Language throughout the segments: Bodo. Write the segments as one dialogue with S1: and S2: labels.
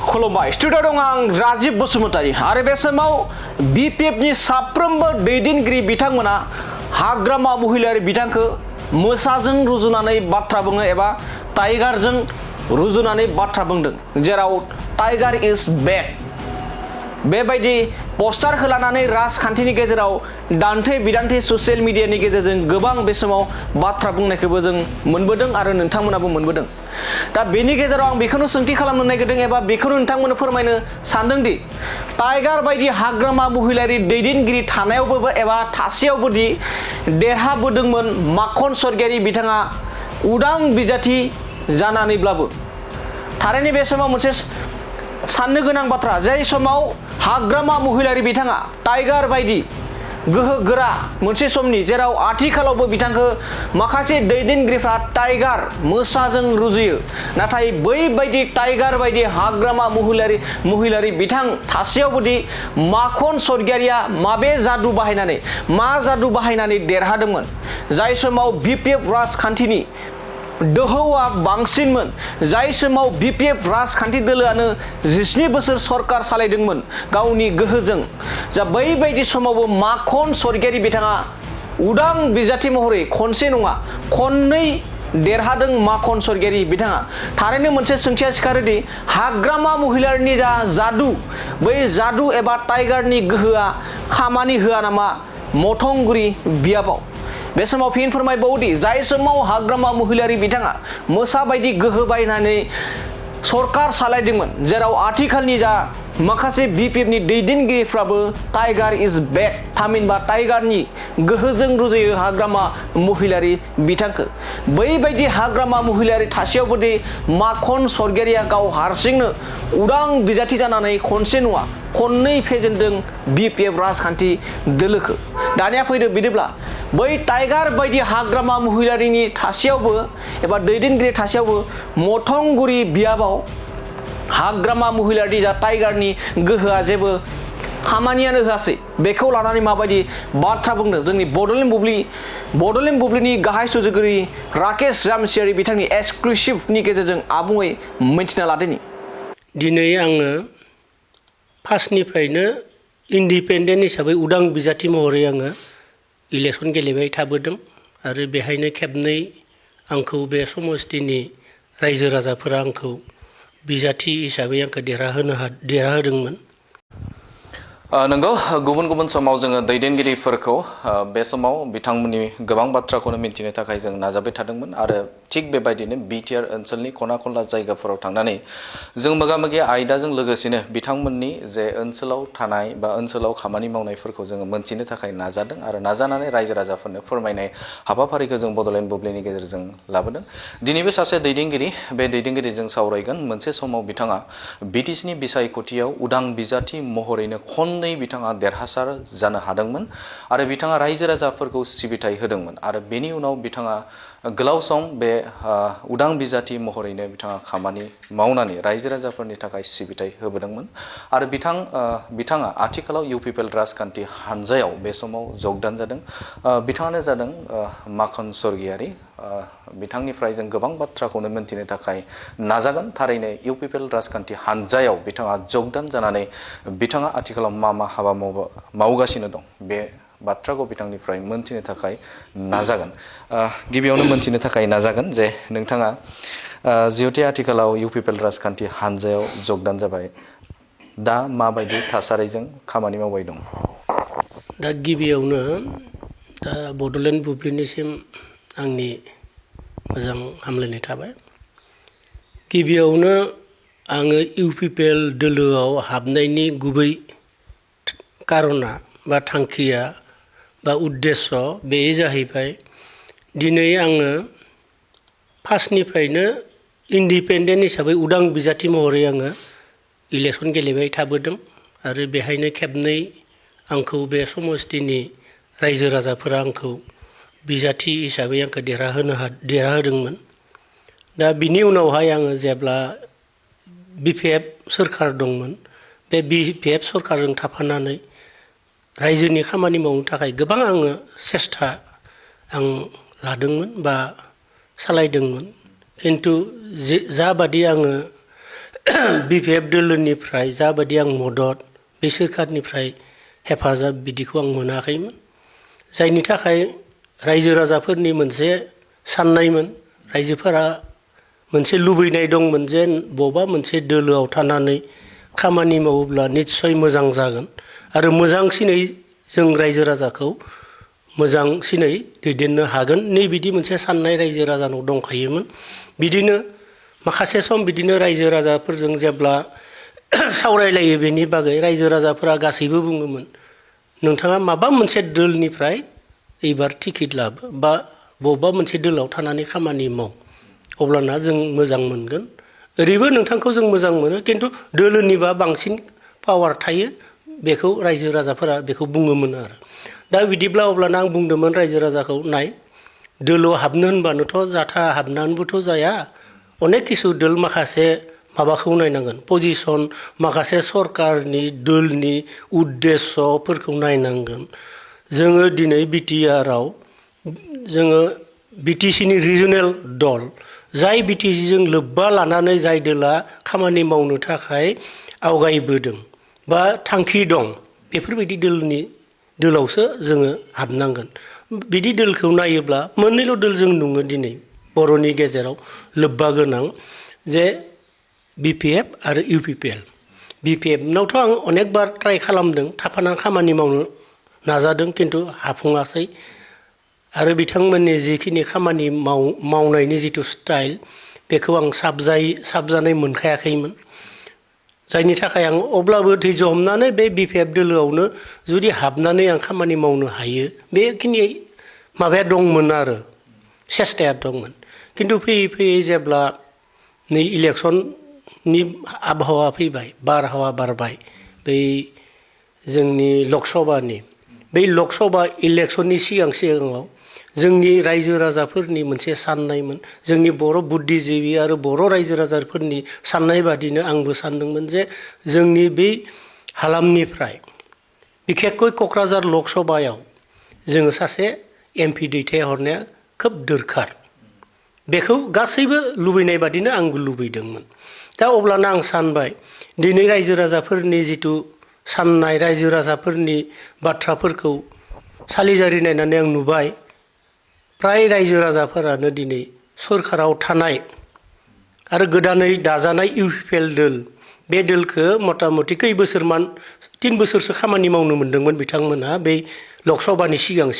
S1: खुलुमबाय स्टुडिअ दं आं राजीब बसुमतारी आरो बे समाव बिपिएफनि साफ्रोमबो दैदेनगिरि बिथांमोना हाग्रामा महिलारि बिथांखौ मोसाजों रुजुनानै बाथ्रा बुङो एबा टाइगारजों रुजुनानै बाथ्रा बुंदों जेराव टाइगार इज बेक बेबायदि पोस्टार होलानानै राजखान्थिनि गेजेराव दान्थे बिदान्थे ससियेल मिडियानि गेजेरजों गोबां बे समाव बाथ्रा बुंनायखौबो जों मोनबोदों आरो नोंथांमोनाबो मोनबोदों दा बेनि गेजेराव आं बेखौनो सोंथि खालामनो नागिरदों एबा बेखौनो नोंथांमोननो फोरमायनो सानदों दि टाइगार बायदि हाग्रामा महिलारि दैदेनगिरि थानायावबो एबा थासेयावबोदि देरहाबोदोंमोन माखन सरगियारि बिथाङा उदां बिजाथि जानानैब्लाबो थारैनो बे समाव मोनसे साननो गोनां बाथ्रा जाय समाव हाग्रामा महिलारि बिथाङा टाइगार बायदि गोहो गोरा मोनसे समनि जेराव आथिखालावबो बिथांखौ माखासे दैदेनगिरिफ्रा टाइगार मोसाजों रुजुयो नाथाय बैबायदि टाइगार बायदि हाग्रामा महिलारि बिथां थासेयावबोदि माखन सरगियारिया माबे जादु बाहायनानै मा जादु बाहायनानै देरहादोंमोन जाय समाव बिपिएफ राजखान्थिनि दोहौआ बांसिनमोन जाय समाव बिपिएफ राजखान्थि दोलोआनो 17 बोसोर सरकार सालायदोंमोन गावनि गोहोजों जा बैबायदि समावबो माखन सरगियारि बिथाङा उदां बिजाथि महरै खनसे नङा खननै देरहादों माखन सरगियारि बिथाङा थारैनो मोनसे सोंथिया सिखारोदि हाग्रामा महिलारिनि जा जादु बै जादु एबा टाइगारनि गोहोआ खामानि होआ नामा मथंगुरि बियाबाव बे समाव फिन फोरमायबावदि जाय समाव हाग्रामा महिलारि बिथाङा मोसा बायदि गोहो बायनानै सरकार सालायदोंमोन जेराव आथिखालनि जा माखासे बिपिएफनि दैदेनगिरिफ्राबो टाइगार इज बेक थामहिनबा टाइगारनि गोहोजों रुजुयो हाग्रामा महिलारि बिथांखौ बैबायदि हाग्रामा महिलारि थासेयावबोदि माखन सरगियारिया गाव हारसिंनो उदां बिजाथि जानानै खनसे नङा खननै फेजेनदों बिपिएफ राजखान्थि दोलोखौ दानिया फैदो बिदिब्ला बै टाइगार बायदि हाग्रामा महिलारिनि थासेयावबो एबा दैदेनगिरि थासेयावबो मथंगुरि बियाबाव हाग्रामा महिलारि जा टाइगारनि गोहोआ जेबो खामानियानो होआसै बेखौ लानानै माबायदि बाथ्रा बुंदों जोंनि बडलेण्ड बुब्लिनि गाहाय सुजुगिरि राकेश रामसियारि बिथांनि एक्सक्लुसिभनि गेजेरजों आबुङै मिन्थिना लादोनि
S2: दिनै आङो फार्स्टनिफ्रायनो इन्डिपेन्डेन्ट हिसाबै उदां बिजाथि महरै आङो इलेक्सन गेलेबाय थाबोदों आरो बेहायनो खेबनै आंखौ बे समस्थिनि रायजो राजाफोरा आंखौ बिजाथि हिसाबै आंखौ देरहाहोदोंमोन
S3: नंगौ गुबुन गुबुन समाव जोङो दैदेनगिरिफोरखौ बे समाव बिथांमोननि गोबां बाथ्राखौनो मिन्थिनो थाखाय जों नाजाबाय थादोंमोन आरो थिग बेबायदिनो बिटिआर ओनसोलनि खना खनला जायगाफोराव थांनानै जों मोगा-मोगि आयदाजों लोगोसेनो बिथांमोननि जे ओनसोलाव थानाय बा ओनसोलाव खामानि मावनायफोरखौ जोङो मोनथिनो थाखाय नाजादों आरो नाजानानै रायजो राजाफोरनो फोरमायनाय हाबाफारिखौ जों बडलेण्ड बुब्लिनि गेजेरजों लाबोदों दिनैबो सासे दैदेनगिरि बे दैदेनगिरिजों सावरायगोन मोनसे समाव बिथाङा बिटिसिनि बिसायख'थियाव उदां बिजाथि महरैनो खननै बिथाङा देरहासार जानो हादोंमोन आरो बिथाङा रायजो राजाफोरखौ सिबिथाय होदोंमोन आरो बेनि उनाव बिथाङा गोलाव सम बे उदां बिजाथि महरैनो बिथाङा खामानि मावनानै रायजो राजाफोरनि थाखाय सिबिथाय होबोदोंमोन आरो बिथाङा आथिखालाव इउपिपिएल राजखान्थि हानजायाव बे समाव जगदान जादों बिथाङानो जादों माखन सरगियारि बिथांनिफ्राय जों गोबां बाथ्राखौनो मोनथिनो थाखाय नाजागोन थारैनो इउपिपिएल राजखान्थि हानजायाव बिथाङा जगदान जानानै बिथाङा आथिखालाव मा हाबा मावगासिनो दं बे बाथ्राखौ बिथांनिफ्राय मोनथिनो थाखाय नाजागोन गिबियावनो मोनथिनो थाखाय नाजागोन जे नोंथाङा जिहेतु आथिखालाव इउपिपिएल राजखान्थि हानजायाव जगदान जाबाय दा माबायदि थासारिजों खामानि मावबाय दं
S2: दा गिबियावनो दा बडलेण्ड बुब्लिनिसिम आंनि मोजां हामलायनाय थाबाय गिबियावनो आङो इउपिपिएल दोलोआव हाबनायनि गुबै कारना बा थांखिया बा उद्देश्य बे जाहैबाय दिनै आङो फार्स्टनिफ्रायनो इन्डिपेन्डेन्ट हिसाबै उदां बिजाथि महरै आङो इलेक्सन गेलेबाय थाबोदों आरो बेहायनो खेबनै आंखौ बे समस्थिनि रायजो राजाफोरा आंखौ बिजाथि हिसाबै आंखौ देरहाहोदोंमोन दा बिनि उनावहाय आङो जेब्ला बिपिएफ सोरखार दंमोन बे बिपिएफ सोरखारजों थाफानानै रायजोनि खामानि मावनो थाखाय गोबां आङो सेस्था आं लादोंमोन बा सालायदोंमोन खिन्थु जाबादि आङो बिपिएफ दोलोनिफ्राय जाबायदि आं मदद बे सोरखारनिफ्राय हेफाजाब बिदिखौ आं मोनाखैमोन जायनि थाखाय रायजो राजाफोरनि मोनसे साननायमोन रायजोफोरा मोनसे लुबैनाय दंमोन जे बबेबा मोनसे दोलोआव थानानै खामानि मावोब्ला निस्सय मोजां जागोन आरो मोजांसिनै जों रायजो राजाखौ मोजांसिनै दैदेननो हागोन नै बिदि मोनसे साननाय रायजो राजानाव दंखायोमोन बिदिनो माखासे सम बिदिनो रायजो राजाफोरजों जेब्ला सावरायलायो बेनि बागै रायजो राजाफोरा गासैबो बुङोमोन नोंथाङा माबा मोनसे दोलनिफ्राय एबार टिकेट लाबो बा बबेबा मोनसे दोलाव थानानै खामानि माव अब्लाना जों मोजां मोनगोन ओरैबो नोंथांखौ जों मोजां मोनो खिन्थु दोलोनिबा बांसिन पावार थायो बेखौ रायजो राजाफोरा बेखौ बुङोमोन आरो दा बिदिब्ला अब्लाना आं बुंदोंमोन रायजो राजाखौ नाय दोलोआव हाबनो होनबानोथ' जाथा हाबनानैबोथ' जाया अनेक किसु दोल माखासे माबाखौ नायनांगोन पजिशन माखासे सरकारनि दोलनि उद्देশ্যफोरखौ नायनांगोन जोङो दिनै बिटिआरआव जोङो बिटिसिनि रिजनेल दल जाय बिटिसिजों लोब्बा लानानै जाय दोला खामानि मावनो थाखाय आवगायबोदों बा थांखि दं बेफोरबायदि दोलावसो जोङो हाबनांगोन बिदि दोलखौ नायोब्ला मोननैल' दोल जों नुङो दिनै बर'नि गेजेराव लोब्बा गोनां जे बिपिएफ आरो इउपिपिएल बिपिएफनावथ' आं अनेक बार ट्राइ खालामदों थाफानानै खामानि मावनो नाजादों खिन्थु हाफुङासै आरो बिथांमोननि जिखिनि खामानि मावनायनि जिथु स्टाइल बेखौ आं साबजानाय मोनखायाखैमोन जायनि थाखाय आं अब्लाबो धैर्य हमनानै बे बिपिएफ दोलोआवनो जुदि हाबनानै आं खामानि मावनो हायो बेखिनि माबाया दंमोन आरो सेस्ताया दंमोन खिन्थु फैयै फैयै जेब्ला नै इलेक्सननि आबहावा फैबाय बारहावा बारबाय बै जोंनि लकसभानि बै लकसभा इलेक्सननि सिगाङाव जोंनि रायजो राजाफोरनि मोनसे साननायमोन जोंनि बर' बुद्धिजिबि आरो बर' रायजो राजाफोरनि साननाय बादिनो आंबो सानदोंमोन जे जोंनि बै हालामनिफ्राय बिखेखকৈ क'क्राझार लकसभायाव जोङो सासे एमपि दैथायहरनाया खोब दोरखार बेखौ गासैबो लुबैनाय बादिनो आंबो लुबैदोंमोन दा अब्लाना आं सानबाय दिनै रायजो राजाफोरनि जिथु साननाय रायजो राजाफोरनि बाथ्राफोरखौ सालिजारि नायनानै आं नुबाय फ्राय रायजो राजाफोरानो दिनै सरकाराव थानाय आरो गोदानै दाजानाय इउपिपिएल दोल बे दोलखौ मथा मथि खै बोसोरमान 3 बोसोरसो खामानि मावनो मोन्दोंमोन बिथांमोनहा बै लकसभानि सिगां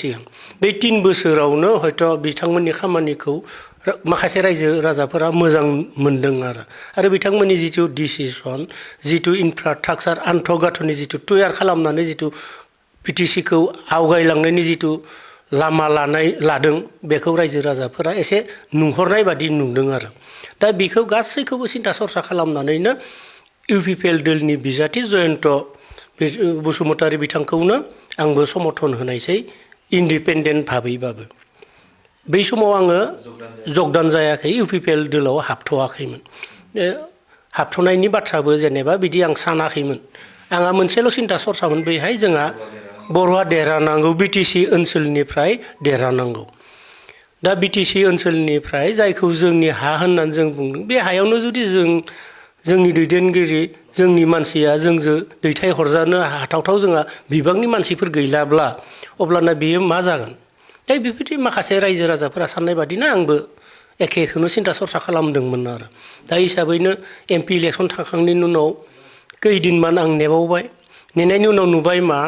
S2: बै 3 बोसोरावनो हयथ' बिथांमोननि खामानिखौ माखासे रायजो राजाफोरा मोजां मोनदों आरो बिथांमोननि जिथु डिसिसन जिथु इनफ्रास्ट्राक्चार आन्थ'गाथ'नि जिथु तैयार खालामनानै जिथु पिटिसिखौ आवगायलांनायनि जिथु लामा लादों बेखौ रायजो राजाफोरा एसे नुहरनाय बादि नुदों आरो दा बेखौ गासैखौबो सिन्था सरसा खालामनानैनो इउपिपिएल दोलनि बिजाथि जयन्त बसुमतारी बिथांखौनो आंबो समर्थन होनायसै इन्डिपेन्डेन्ट भाबैबाबो बै समाव आङो जगदान जायाखै इउपिपिएल दोलाव हाबथ'वाखैमोन हाबथ'नायनि बाथ्राबो जेनेबा बिदि आं सानाखैमोन आंहा मोनसेल' सिन्था सरसामोन बैहाय जोंहा बर'आ देरहानांगौ बिटिसि ओनसोलनिफ्राय देरहानांगौ दा बिटिसि ओनसोलनिफ्राय जायखौ जोंनि हा होननानै जों बुंदों बे हायावनो जुदि जोंनि दैदेनगिरि जोंनि मानसिया जोंजों दैथायहरजानो हाथावथाव जोंहा बिबांनि मानसिफोर गैलाब्ला अब्लाना बेयो मा जागोन दा बेबायदि माखासे रायजो राजाफोरा साननाय बादिनो आंबो एखेखौनो सिन्था सरसा खालामदोंमोन आरो दा हिसाबैनो एमपि इलेक्सन थांखांनायनि उनाव खैदिनमान आं नेबावबाय नेनायनि उनाव नुबाय मा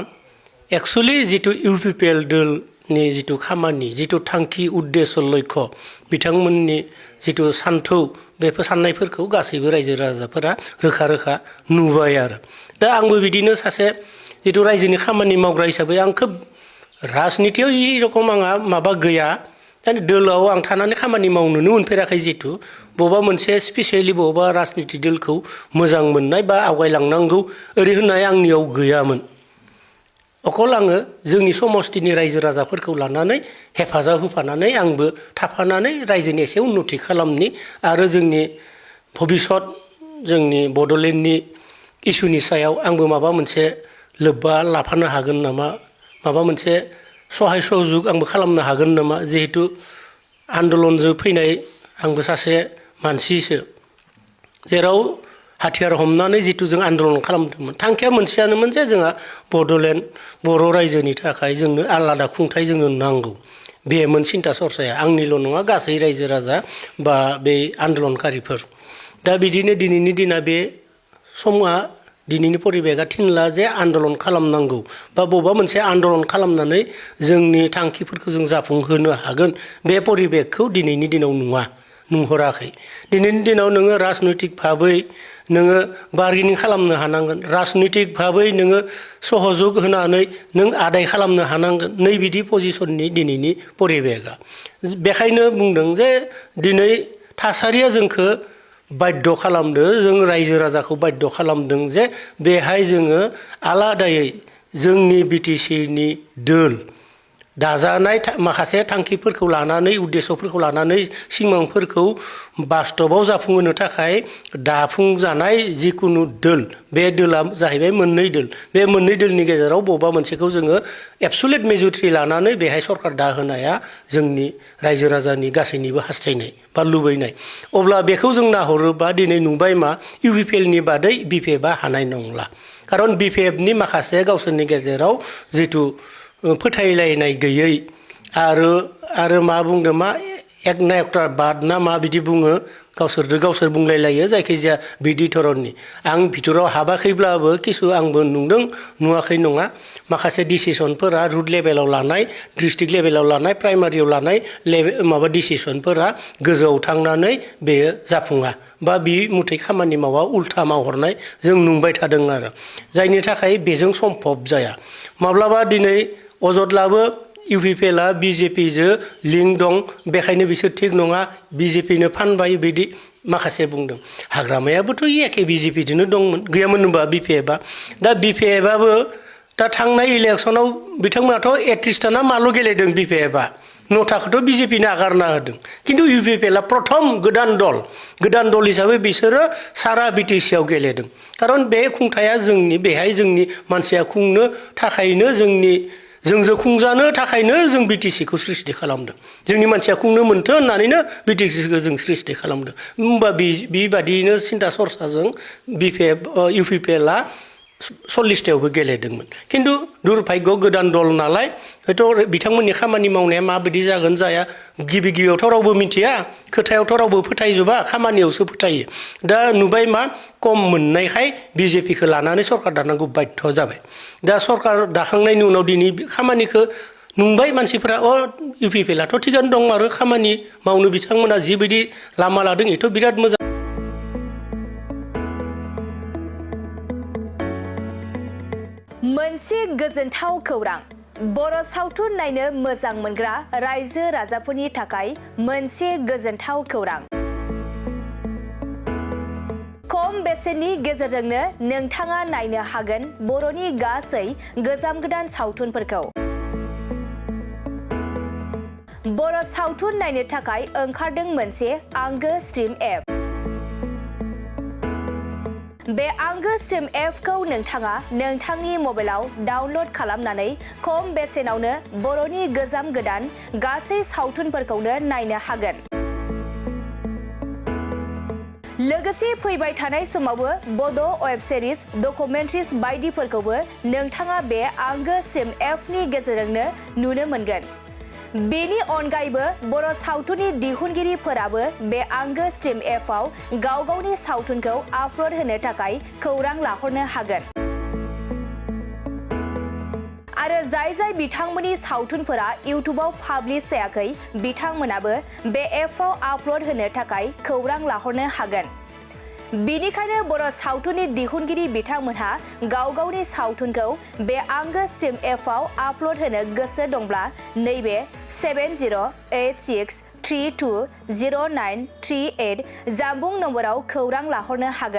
S2: एक्सुवेलि जिथु इउपिपिएल दोलनि जिथु खामानि जिथु थांखि उद्देश्य लक्ष्य बिथांमोननि जिथु सान्थौ बेफोर साननायफोरखौ गासैबो रायजो राजाफोरा रोखा रोखा नुबाय आरो दा आंबो बिदिनो सासे जिथु रायजोनि खामानि मावग्रा हिसाबै आं खोब राजनितियाव इ रखम आंहा माबा गैया दा दोलाव आं थानानै खामानि मावनोनो मोनफेराखै जिथु बबेबा मोनसे स्पेसियेलि बबेबा राजनिति दोलखौ मोजां मोननाय बा आवगायलांनांगौ ओरै होननाय आंनियाव गैयामोन अकल आङो जोंनि समस्तिनि रायजो राजाफोरखौ लानानै हेफाजाब होफानानै आंबो थाफानानै रायजोनि एसे उन्नति खालामनि आरो जोंनि भबिष्यत जोंनि बड'लेण्डनि इसुनि सायाव आंबो माबा मोनसे लोब्बा लाफानो हागोन नामा माबा मोनसे सहाय सहयोग आंबो खालामनो हागोन नामा जिहेतु आन्दलनजों फैनाय आंबो सासे मानसिसो जेराव हाथियार हमनानै जितु जों आन्दलन खालामदोंमोन थांखिया मोनसेयानोमोन जे जोंहा बड'लेण्ड बर' रायजोनि थाखाय जोंनो आलादा खुंथाय जोंनो नांगौ बेमोन सिन्था सरसाया आंनिल' नङा गासै रायजो राजा बा बे आन्दलनकारिफोर दा बिदिनो दिनैनि दिना बे समा दिनैनि परिबेगा थिनला जे आन्दलन खालामनांगौ बा बबेबा मोनसे आन्दलन खालामनानै जोंनि थांखिफोरखौ जों जाफुंहोनो हागोन बे परिबेगखौ दिनैनि दिनाव नुहराखै दिनैनि दिनाव नोङो राजनैतिक भाबै नोङो बार्गेनिं खालामनो हानांगोन राजनैतिक भाबै नोङो सहयोग होनानै नों आदाय खालामनो हानांगोन नै बिदि पजिसननि दिनैनि परिबेगा बेखायनो बुंदों जे दिनै थासारिया जोंखौ बाध्य खालामदो जों रायजो राजाखौ बाध्य खालामदों जे बेहाय जोङो आलादायै जोंनि बिटिसिनि दोल दाजानाय माखासे थांखिफोरखौ लानानै उद्देश्यफोरखौ लानानै सिमांफोरखौ बास्तबाव जाफुंहोनो थाखाय दाफुंजानाय जिकुनु दोल बे दोला जाहैबाय मोननै दोल बे मोननै दोलनि गेजेराव बबेबा मोनसेखौ जोङो एबसुलेट मेजरिटि लानानै बेहाय सरकार दाहोनाया जोंनि रायजो राजानि गासैनिबो हास्थायनाय बा लुबैनाय अब्ला बेखौ जों नाहरोबा दिनै नुबाय मा इउपिपिएलनि बादै बिपिएफआ हानाय नंला खारन बिपिएफनि माखासे गावसोरनि गेजेराव जितु फोथायलायनाय गैयै आरो मा बुंदों मा एकनायकता बाद ना मा बिदि बुङो गावसोर बुंलायलायो जायखिजाया बिदि धरननि आं भितराव हाबाखैब्लाबो किसु आंबो नुदों नुवाखै नङा माखासे डिसिसनफोरा रुट लेभेलाव लानाय डिस्ट्रिक्ट लेभेलाव लानाय प्राइमारियाव लानाय माबा डिसिसनफोरा गोजौआव थांनानै बेयो जाफुङा बा बि मुथै खामानि मावा उल्था मावहरनाय जों नुबाय थादों आरो जायनि थाखाय बेजों सम्भब जाया माब्लाबा दिनै अजदलाबो इउपिपिएलआ बिजेपिजों लिंक दं बेखायनो बिसोर थिग नङा बिजेपिनो फानबाय बिदि माखासे बुंदों हाग्रामायाबोथ' एखे बिजेपिजोंनो दंमोन गैयामोन होनबा बिपिएफआ दा बिपिएफआबो दा थांनाय इलेक्सनाव बिथांमोनाथ' 31 ना माल' गेलेदों बिपिएफआ 9थाखौथ' बिजेपिनो आगारना होदों खिन्थु इउपिपिएलआ प्रथम गोदान दल हिसाबै बिसोरो सारा बिटिसिआव गेलेदों खारन बे खुंथाया बेहाय जोंनि मानसिया खुंनो थाखायनो जोंजों खुंजानो थाखायनो जों बिटिसिखौ सृष्टि खालामदों जोंनि मानसिया खुंनो मोन्थों होननानैनो बिटिसिखौ जों सृष्टि खालामदों होमबा बेबादियैनो सिन्था सरसाजों इउपिपिएलआ 40थायावबो गेलेदोंमोन खिन्थु दुर्भाग्य गोदान दल नालाय हयथ' बिथांमोननि खामानि मावनाया माबायदि जागोन जाया गिबियावथ' रावबो मिथिया खोथायावथ' रावबो फोथायजोबा खामानियावसो फोथायो दा नुबाय मा खम मोननायखाय बिजेपिखौ लानानै सरकार दानांगौ बाध्य जाबाय दा सरकार दाखांनायनि उनाव दिनै खामानिखौ नुबाय मानसिफोरा इउपिपिएलआथ' थिगानो दं आरो खामानि मावनो बिथांमोना जिबायदि लामा लादों बेथ' बिराद मोजां
S4: मोनसे गोजोनथाव खौरां बर' सावथुन नायनो मोजां मोनग्रा रायजो राजाफोरनि थाखाय मोनसे गोजोनथाव खौरां खम बेसेननि गेजेरजोंनो नोंथाङा नायनो हागोन बर'नि गासै गोजाम गोदान सावथुनफोरखौ बर' सावथुन नायनो थाखाय ओंखारदों मोनसे आंगो स्ट्रिम एप बे आंगो स्ट्रिम एपखौ नोंथाङा नोंथांनि मबाइलाव डाउनल'ड खालामनानै खम बेसेनावनो बर'नि गोजाम गोदान गासै सावथुनफोरखौनो नायनो हागोन लोगोसे फैबाय थानाय समावबो बड' वेब सिरिज डकुमेन्ट्रिज बायदिफोरखौबो नोंथाङा बे आंगो स्ट्रिम एपनि गेजेरजोंनो नुनो मोनगोन बेनि अनगायैबो बर' सावथुननि दिहुनगिरिफोराबो बे आंगो स्ट्रिम एपआव गाव गावनि सावथुनखौ आपल'ड होनो थाखाय खौरां लाहरनो हागोन आरो जाय बिथांमोननि सावथुनफोरा इउट्युबाव पाब्लिश जायाखै बिथांमोनाबो बे एपआव आपल'ड होनो थाखाय खौरां लाहरनो हागोन बेनिखायनो बर' सावथुननि दिहुनगिरि बिथांमोनहा गाव गावनि सावथुनखौ बे आंगो स्ट्रिम एपआव आपल'ड होनो गोसो दंब्ला नैबे 7086320938 जानबुं नम्बराव खौरां लाहरनो हागोन